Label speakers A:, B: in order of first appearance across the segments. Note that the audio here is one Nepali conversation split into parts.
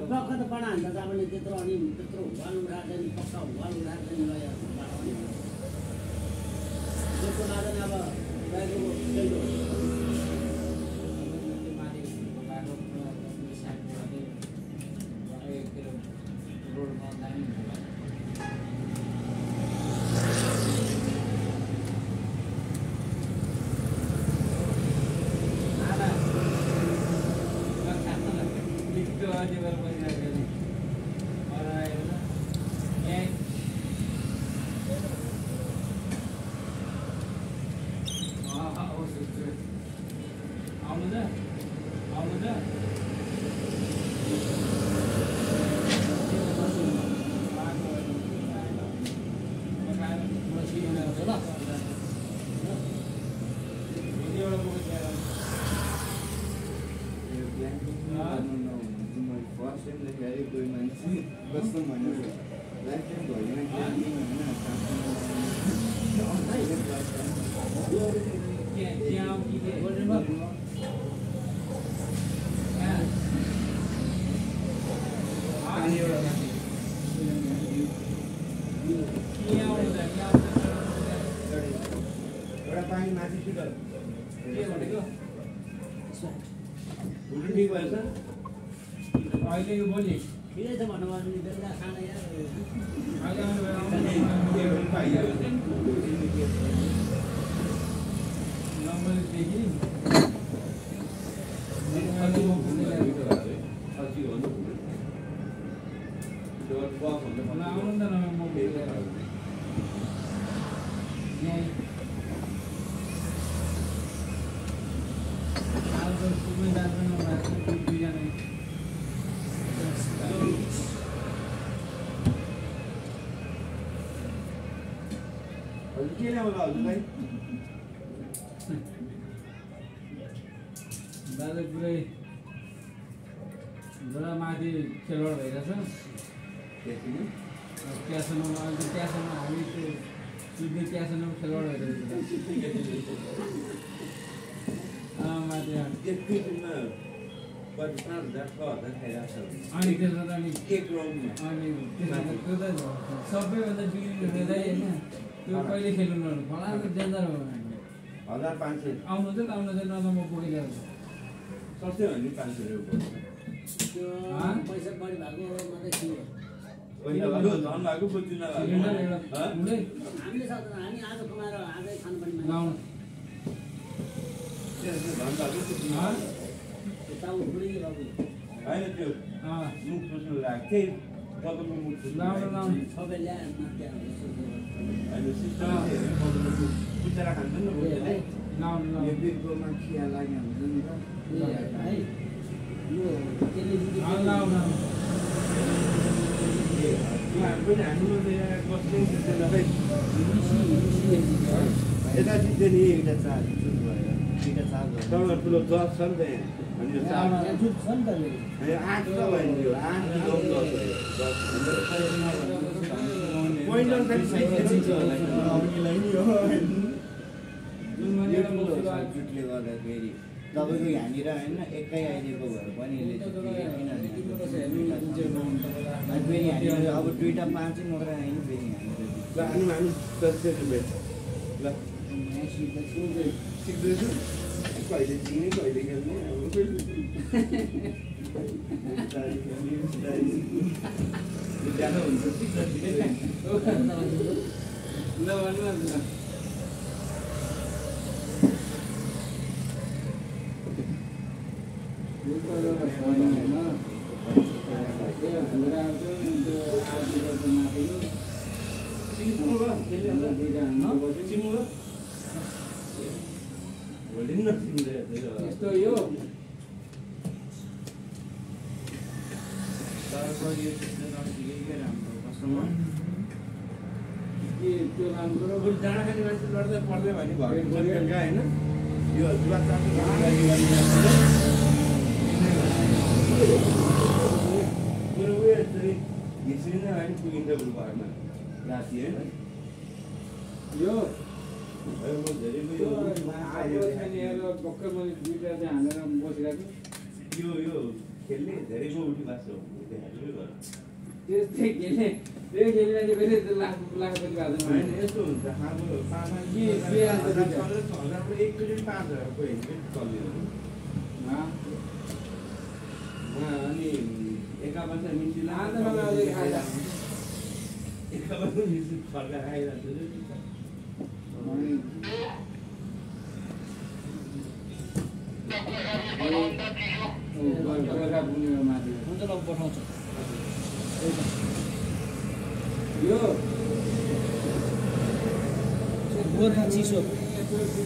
A: पक्का त बना हाल्दा तपाईँले त्यत्रो अनि त्यत्रो वाल उठाएर चाहिँ पक्का वाल उठाएर चाहिँ लगाएर त्यसको बाटो अब अहिले यो बोली ठिकै छ भन्नुभयो नि बेलुका खाना दाजु पुरै बडा माथि खेलवाड भइरहेछ क्यासनमा अहिले क्यासनमा हामी त्यो सिधै क्यासनमा खेलवाड भइरहेछ माथि अनि त्यसमा त अनि त्यसमा त्यो त सबैभन्दा बिग्रिँदै होइन त्यो कहिले खेल्नु नहुनु फलाको डेन्जर हो
B: 1500
A: आउनु चाहिँ न म पुगिरहेको
B: सस्तै हो नि 500 रुपैयाँ
A: त्यो पैसा बढी भएको मात्रै थियो
B: पैसा भएको धन भएको बुझ्दिन
A: हामीले सक्दैन हामी आज कमाएर आजै खानु पनि
B: धन भएको
A: ताउ बुढी बाबु
B: हैन त्यो मुख सोच्नु लाग्थे बदलको मुख
A: लाउनु सबै ल्याए
B: अहिले सिस्टम बिचरा खान्छ नि बोल्दै
A: लाउनु
B: यो बिगको मान्छे लाग्यो हुन्छ नि त
A: है यो टेलिभिजन
B: लाउनु पनि हाम्रो कस्तै त्यसलाई यता चाहिँ नि एउटा चार्ज भयो दुईटा चार्ज भयो ठुलो जज छ नि त अनि यो चार्ज
A: जुट छ नि त
B: ए 8 त भयो नि यो 8 किलो 10 भयो पोइन्टर पनि साइज छ होला अघिलाई नि हो जुटले गर्दाखेरि तपाईँको यहाँनिर होइन एकै आइदिएको भएर पनि फेरि यहाँनिर अब दुईवटा 5 मात्रै आयो फेरि यहाँनिर ल सिक्दैछु कहिले चिने कहिले खेल्ने ज्यादा हुन्छ ल भन्नु
A: यस्तो यो
B: राम्रो कस्टमर
A: के त्यो लानु पर्यो
B: बरु डाँडाखाने मान्छे लड्दै पर्दै भयो नि घरको बेलुका होइन यो जुवा चाटो लागि बरु उयो यसरी घिच्रिँदै भयो नि पुगिन्छ बरु घरमा राति होइन
A: यो
B: म धेरै
A: भर्खर मैले दुईवटा चाहिँ हालेर बसिरहेको
B: यो खेल्ने धेरैको उठी बाँच्छ
A: त्यस्तै खेल्ने त्यो खेल्ने फेरि लाख पनि भएको
B: होइन यस्तो हुन्छ हाम्रो पाँच एक प्लेट 5,000 चल्ने अनि एकापल्ट मिन्सी एकापल्ट मिन्सी फर्का खाइरहन्छ
A: पठाउँछ यो
C: गोर्खा चिसो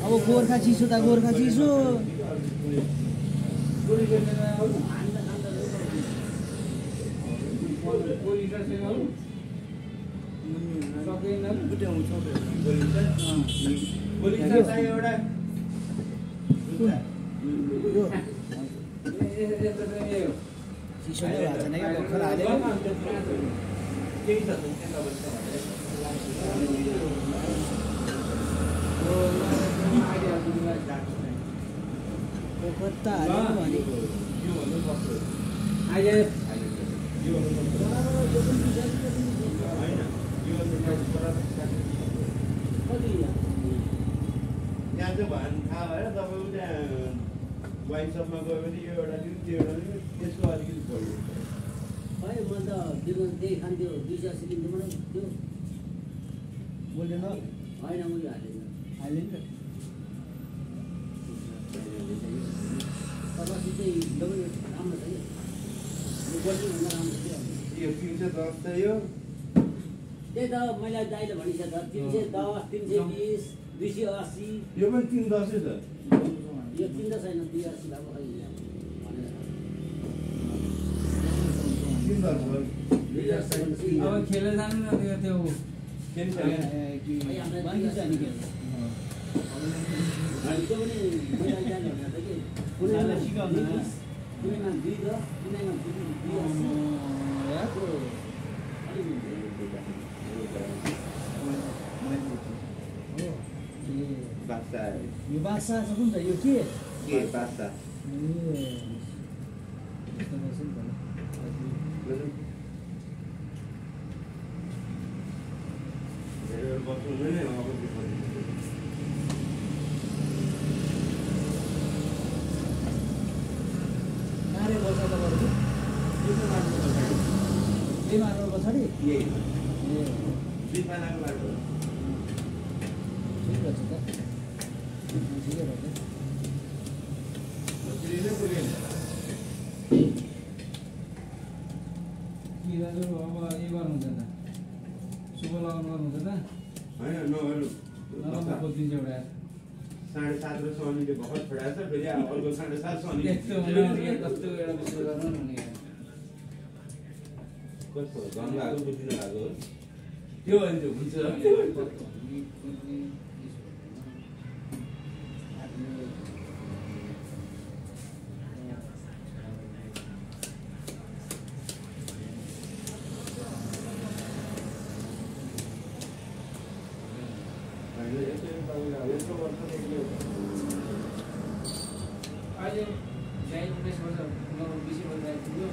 C: अब गोर्खा चिसो त गोर्खा चिसो चिसो नै भएको छैन क्या भर्खर हालेको कता हालेको भनेको
B: त्यहाँ चाहिँ भन थाहा भएर तपाईँको त्यहाँ वाइन सपमा गयो भने यो एउटा दिन त्यो एउटा दिन त्यसको अलिकति बढी
C: खै म त त्यही खान्थ्यो 280 किन्थ्यो मलाई त्यो बोल्दैन होइन मैले हालेँ नि त तपाईँ चाहिँ डबल राम्रो छ नि बोल्नुभन्दा राम्रो थियो
B: यो 310 त यो
C: त्यही त मैले दाइले भनिसक्यो 310 320 280
B: यो पनि 310 छ
C: यो 310 छैन 280 भएको खै
A: अब खेलेर जानु न त्यो
C: यो बासा छ कुन त यो के
B: बासा
C: पछाडि
A: अब यो गर्नुहुन्छ त शुभ लगन गर्नुहुन्छ त
B: होइन नगर्नु
A: खोजिदिन्छ एउटा
B: 7.5 र सनीले भर्खर छोडाएको छ फेरि अर्को 7.5 सनी
A: कस्तो एउटा विषय गर्नु भने
B: कस्तो गर्नु भएको बुझ्नु भएको त्यो भने चाहिँ हुन्छ
A: अहिले 19 वर्ष 20 वर्ष आइपुग्यो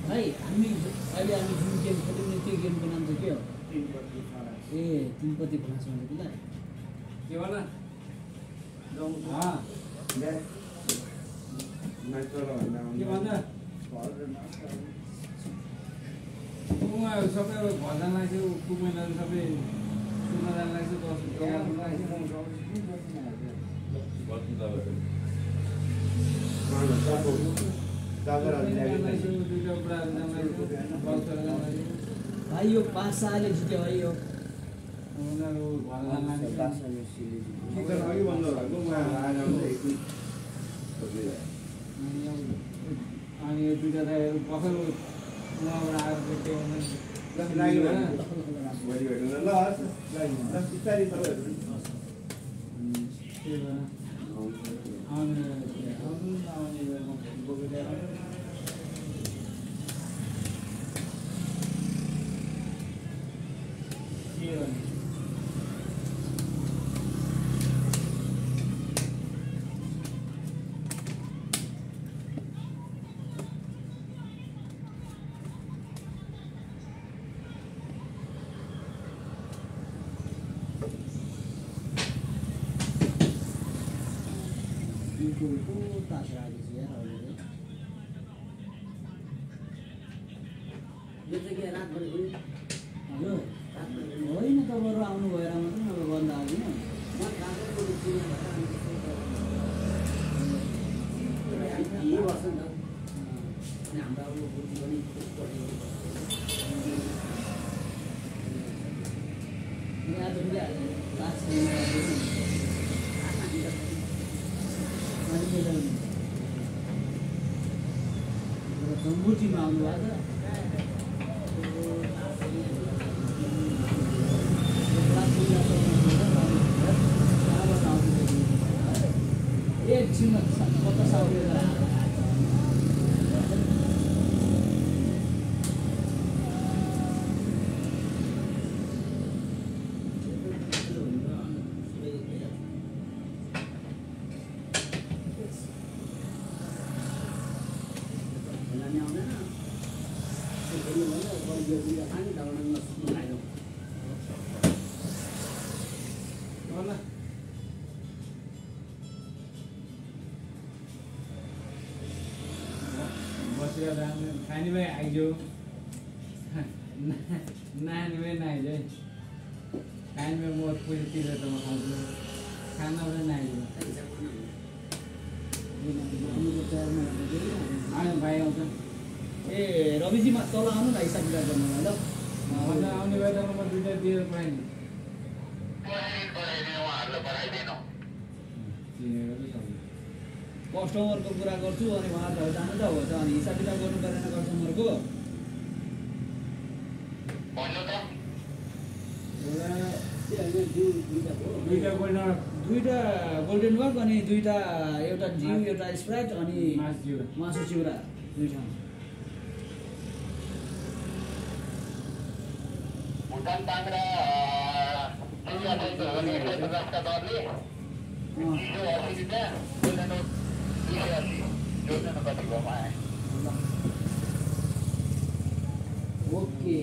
C: भाइ हामी अहिले हामी जुन गेम खेल्यौँ नि त्यो गेमको नाम चाहिँ के हो ए तिनपति फ्लास भनेको ल
A: के होला के भन्छ सबै अब घर जान लाग्छ कुकुरहरू सबै सुन्न जान लाग्छ
C: भाइ यो 5 सालले जित्यो भाइ यो
A: अनि यो दुईटा त भर्खर उहाँबाट आएर भेट्यो होइन तपाईँहरू आउनु भएर मात्रै अब बन्द आउँदैन बुटीमा आउनु भएको एकछिन कता साउले खाने भाइ आइजो नानी भाइ नआइज है खाने भाइ म पैसा तिरेर त म खाउँछु खाना पनि नआइज आउने भाइ आउँछ ए रविजी तल आउनु न हिसाब किताब गर्नु ल आउने भाइ त म दुईटा दिएर पाएँ नि कस्टमरको कुरा गर्छु अनि उहाँहरू जानु त हो त अनि हिसाब किताब गर्नु परेन कस्टमरको दुईटा गोल्डन वर्क अनि दुईटा एउटा जिउ एउटा स्प्राइट अनि मासु चिउरा दुईटा ओके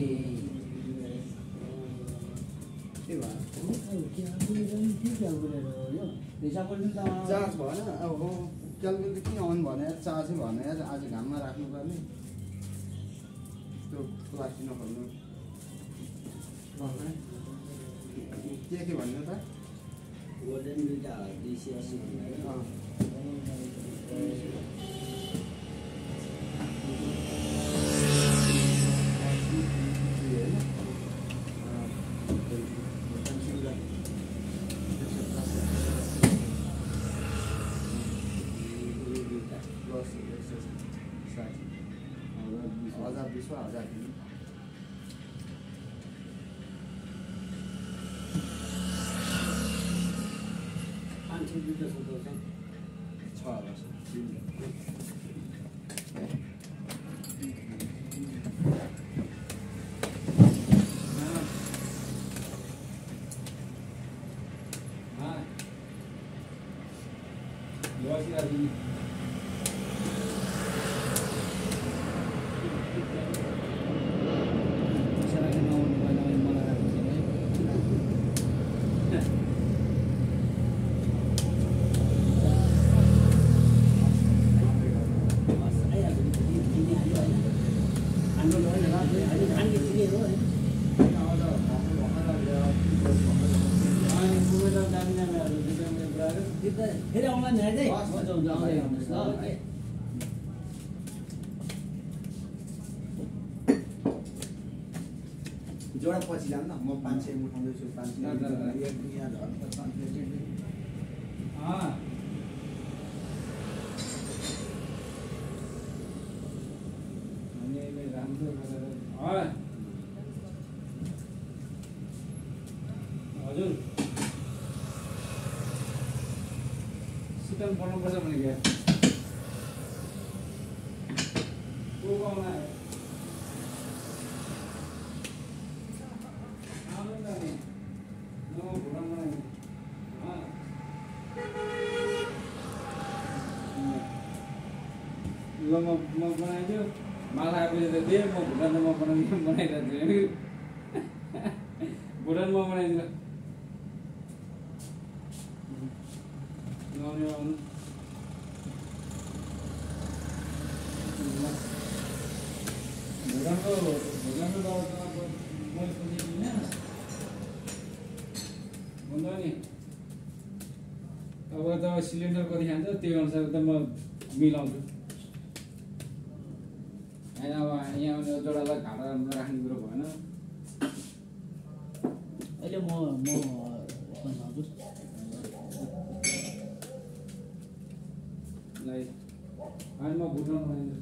B: चार्ज भएन अब क्यालकुलेट किन अन भने चार्जै भने आज घाममा राख्नुपर्ने त्यो प्लास्टिक नखोल्नु के भन्नु त
C: गोल्डन दुईटा 280
B: हजार
C: फेरि अनलाइन हेर्दै हुन्छ हुन्छ आउँदै गर्नुहोस् ल
B: जोडा पछि जानु न म 500 उठाउँदैछु 500 एक यहाँ झर्नु 500
A: हजुर सिटन पढ्नुपर्छ भने क्या को गाउन आयो आउनु न नि म भुटान बनाएँ ल म बनाइदियो माला आएपछि त दिएँ म भुटानमा बनाइरहेको छु भुटानमा बनाइदिनु आउने आउनु भुटानको मैले सोचेको भन्दा नि अब त सिलिन्डर कति खान्छ त्यो अनुसार त म मिलाउँछु होइन अब यहाँ जोडालाई घाटा राख्ने कुरो भएन
C: अहिले म हजुर
A: लाइ होइन म भुटान बनाइदिन्छु